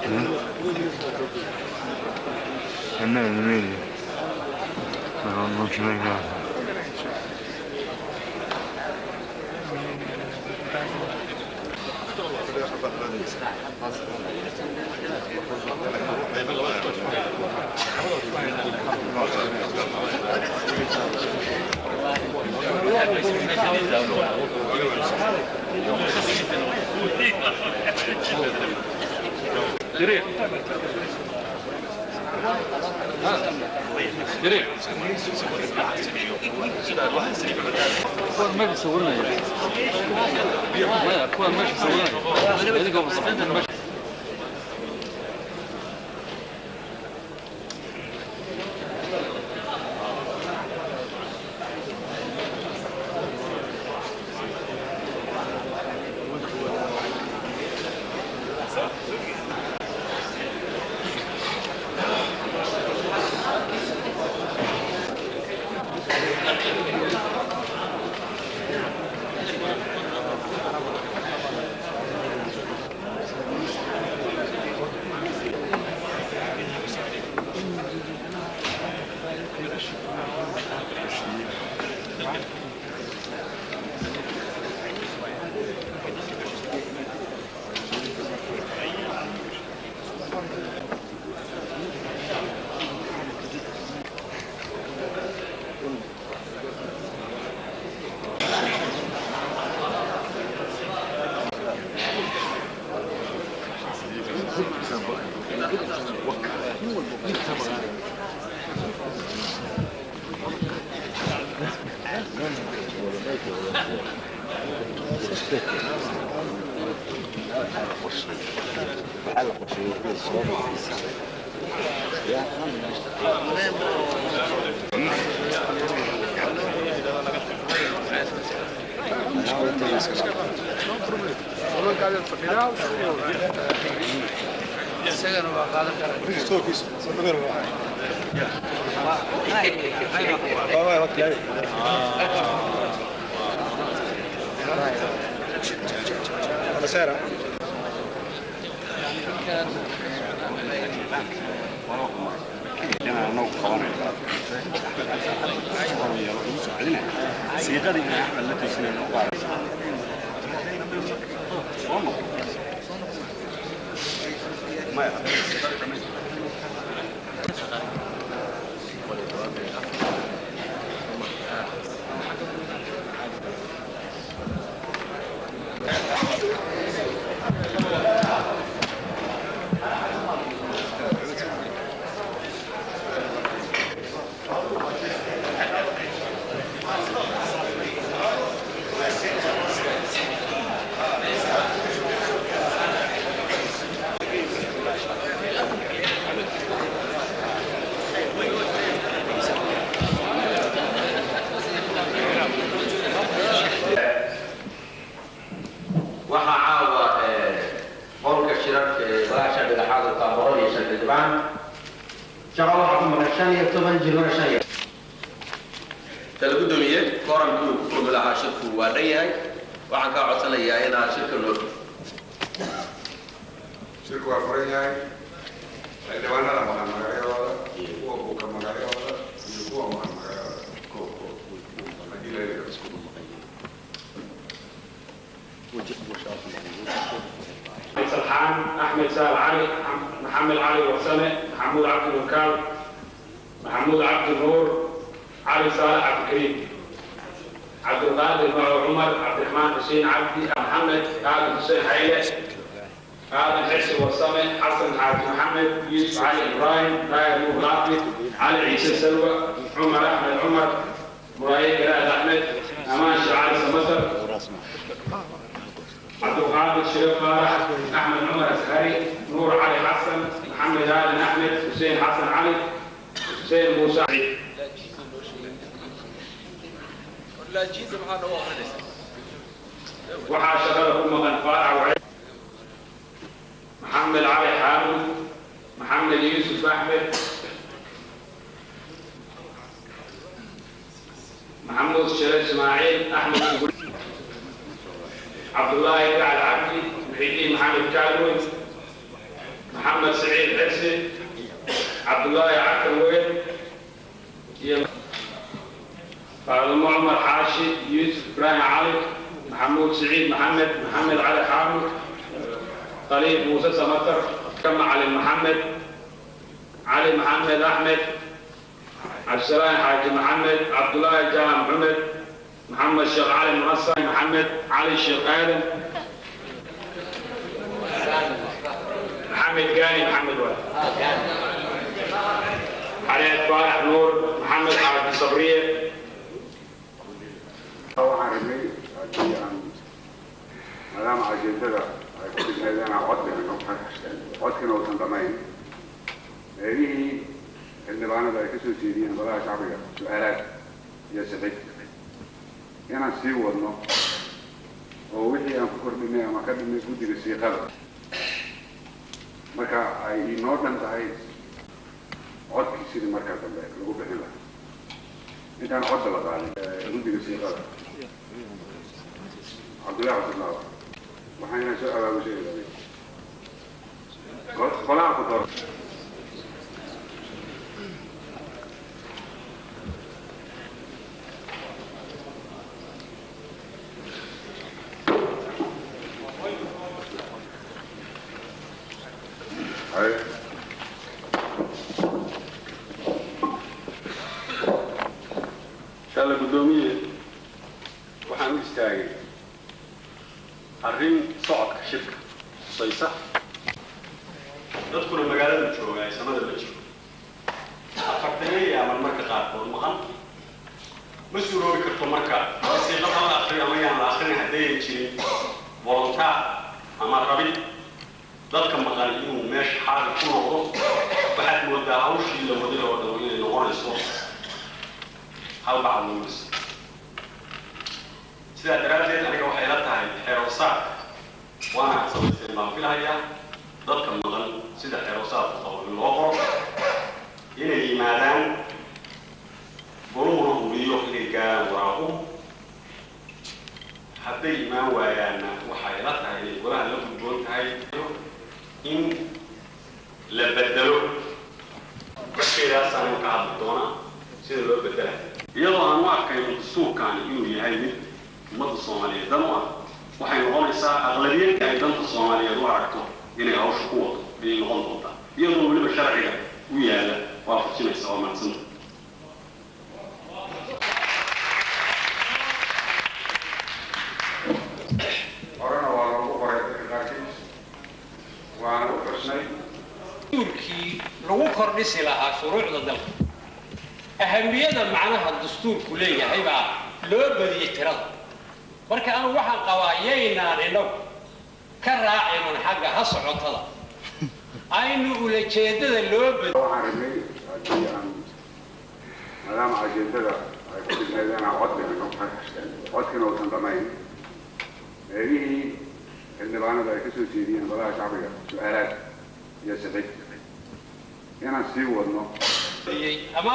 E meglio, meglio. Ma non ci venga. ما بيصورنا يا اخوان، ماشي بيصورنا. Talagudoomiye koorankii uu ku kulmi lahaa shirku waa dhan yahay. Waxaan kaa codsanayaa inaad shirka noo Shirku waa furan yahay. Xildhibaanada maqan magacyadooda, kuwa buka magacyadooda iyo kuwa maqan magacyadooda. Haddii la heli karo. سرحان أحمد سال علي محمد علي وسنة محمود عبد الوكال محمود عبد النور علي صالح عبد الكريم عبد القادر عمر عبد الرحمن حسين عبدي محمد آدم حسين حيلة آدم حسين وسنة حسن حاج محمد يوسف علي إبراهيم رايد نور لافي علي عيسى سلوى عمر أحمد عمر مرايد جلال أحمد أمان شعالي سمسر عبد القادر شريف فارح احمد عمر اسهري نور علي حسن محمد آدم احمد حسين حسن علي حسين موسى. waxaa shaqada ku maqan faarax waciid maxamed cali xaamud maxamed yuusuf axmed maxamuud shire ismaaciil axmed عبد الله كعل عبدي محي الدين محمد كالوي محمد Cabdullaahi Cakar Weyn iyo Faadumo Cumar Xaashi, Yuusuf Ibraahim Cali, Maxamuud Siciid Maxamed, Maxamed Cali Xaamud, Khaliif Muuse Samatar, Kama Cali Maxamed, Cali Maxamed Axmed, Cabdisalaam Xaaji Maxamed, Cabdullaahi Jaam Maxamed, Maxamed Sheekh Cali Muxasan, Maxamed Cali Sheekh Aadan, Maxamed Gaani Maxamed Waal, Xareed Faarax Nuur, Maxamed Xaaji Sabriye. Waxaan rabnay haddii aan maadaama ajeendada ay ku dhignayd inaan cod bixino, codkina uusan dhammayn, meelihii xildhibaanada ay ka soo jeediyeen golaha shacbiga su-aalaad iyo sixid inaan sii wadno oo wixii aan ku kordhinay ama ka dhinnay guddiga siiqada marka ay inoo dhan tahay codkii sidii markaa dambe lagu bixin lahaa intaan codda la qaadin guddiga siiqada. Cabdullahi Cusublaaba waxaa inaan soo abaabushay qolaha ku doora. Inshaalla guddoomiye, waxaan u istaagay arrin socodka shirka khusaysa. Dadkuna magaalada jooga ay samada ma jiro afartaneeya ama marka qaarkood maqan ma suuroobi karto. Marka wasiiqada la akriyo ama yaan la akrin, haddayan jirin volontaar ama rabid dadka maqan inuu meesha xaadir ku noqdo, waxaad moodaa hawshii la waday oo dhan inay noqonayso hal bacad lagu dhis. Sidaa daraaddeed aniga waxay la tahay xeeroosaadka waana ad samaysteen baan filahayaa, dadka maqan sida xeeroosaadku qabo in loo qoro inay yimaadaan, goluhuna hubiyo inay gaaraan waraaquhu. Hadday imaan waayaanna waxay la tahay inay golaha la gudboon tahay in la bedelo. Markeedaasaan ka hadli doonaa sida loo bedela, iyadoo aan u arkayno dastuurkaani inuu yahay mid ummadda Soomaaliyeed dan u ah. Waxay noqonaysaa aqlabiyadda ay danta Soomaaliyeed u aragto inay hawsha ku wado ayay noqon doontaa, iyadoo weliba sharciga u yaala waafajinaysa. Waa mahadsanta. Horena waa loogu qoray dadka qaarkiis, waana u xusnay dastuurkii lagu kordhisi lahaa shuruucda dalka. Ahamiyada macnaha dastuurku leeyahay baa loo badiyey tirada. Marka anu waxaan qabaa yaynaan inagu ka raacinun xagga ha socotada, aynu ulajeedada loo badiy. Waxaan rabnay haddii aan maadaama ajeendada ay ku dhignayd inaan cod bixino, codkina uusan dhammayn, meelihii xildhibaanada ay ka soo jeediyeen golaha shacbiga su-aalaad iyo sixid inaan sii wadno ama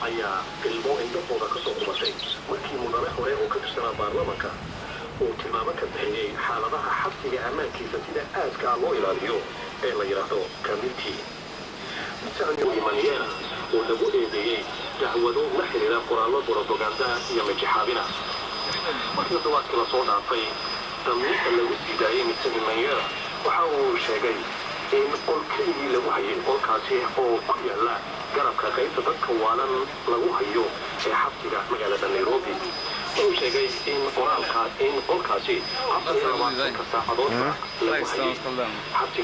Ayaa ilmo indhahooda ka soo qubatay markii mudane hore oo ka tirsanaa baarlamanka uu tilmaamo ka bixiyey xaaladaha xabsiga ammaankiisa sida aadka loo ilaaliyo ee la yidhaahdo Kamiti. Maniera oo lagu eedeeyey dacwado la xiriira qoraallo borobaganda iyo majixaabina. Markii toddobaadkii lasoo dhaafay damiinta lagu sii daayey Mr. Maniera, waxa uu sheegay in qol keligii lagu hayay, qolkaasi oo ku yaala garabka qaybta dadka waalan lagu hayo ee xabsiga magaalada Nairobi. Wuxuu sheegay in qoraalka in qolkaasi 24-ka saacadoodba lagu hayay xabsiga.